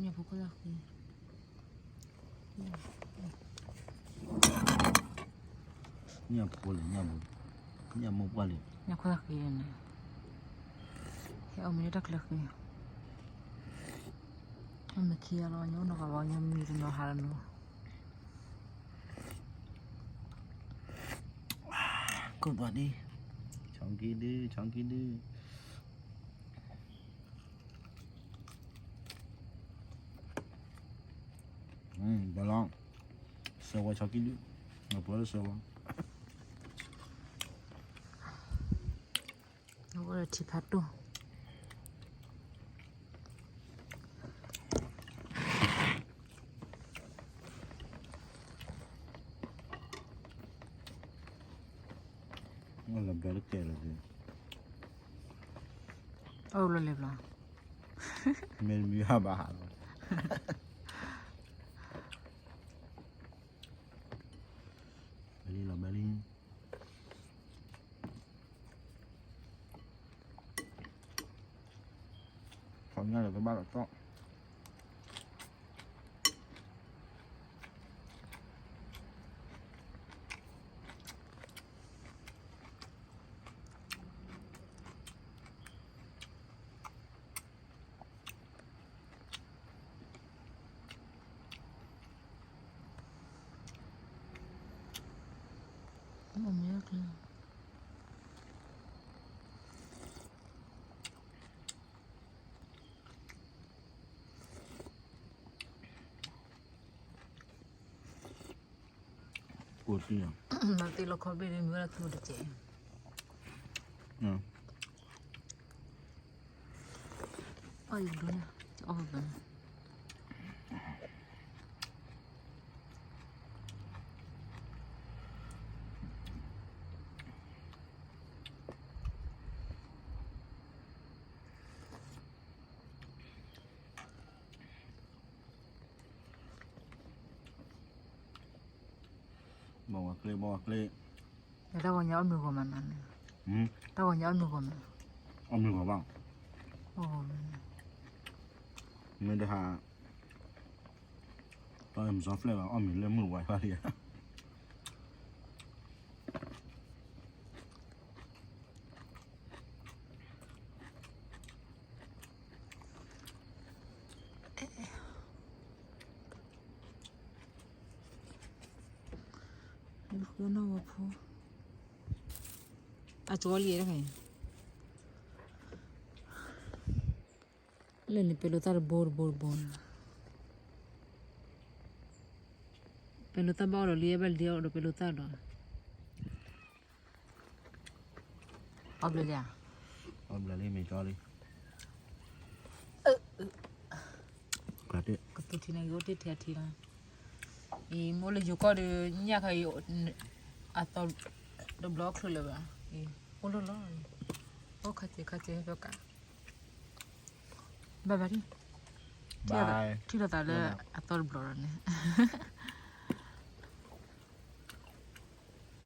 ညၣ်ဖိခွါသၣ်ဃံ, ညၣ်ဖိလဲၣ်, ညၣ်ဖိ, ညၣ်မိၢ်ပှၢ်လဲၣ်, ညၣ်ဖိသၣ်ဃံန့ၣ်, ဟဲအီၣ်မ့ၤလၢတၢ်ချၢဃံ, အမ့ၢ်ခံဂၤလီၤ ညၣ်အိၣ်နီၢ်ဂၤဘၣ် ညၣ်မံတနီၤဟးလီၤနီၤ. Good buddy. Chunky dude, chunky dude. Ừm, bờ lon. Sơ qua chunky dude. Ngập bớt sơ qua. Nó có là thịt phá tuôn. Nó là bờ lưới kè là gì? Ơ, lo lệp lo. Mẹ mì ha bà hả lo. Bà đi lo bà đi. Khỏi nha là cái bác là có. Mă te lăkhor bê dê mă la thu dê ce. Ơ, yă dô nă, ce ăvăl bă nă. Bă wa clê, bă wa clê. Tao gọt nhá ômê gọt mă nà nè. Tao gọt nhá ômê gọt mă. Ômê gọt bă. Ômê. Mê dê ha. Tao em gió flare bă, ômê lê mưa wa wa đi. Nɔ wɔ phɔ. A cɔ lɛ dɛ kɛ. Lɛ nɛ pɛ lo ta de bo de bo de bo. Pɛ lo ta ba ɔ dɔ lɛ ba lɛ ɔ dɔ pɛ lo ta dɔ. Ɔ bla lɛ a. Ɔ bla lɛ mɛ jɔ lɛ. Ɛ. Ka tɛ. Ka tu ti na yo tɛ tɛ ti na. Ɛ mo lɛ yo kɔ de nya ka yo a tɔ de bla klo lɛ ba. Ɛ. O lo lo. O ka tɛ ka tɛ ka ka. Bye bye. Bye. Ti lo ta lɛ a tɔ de bla ne.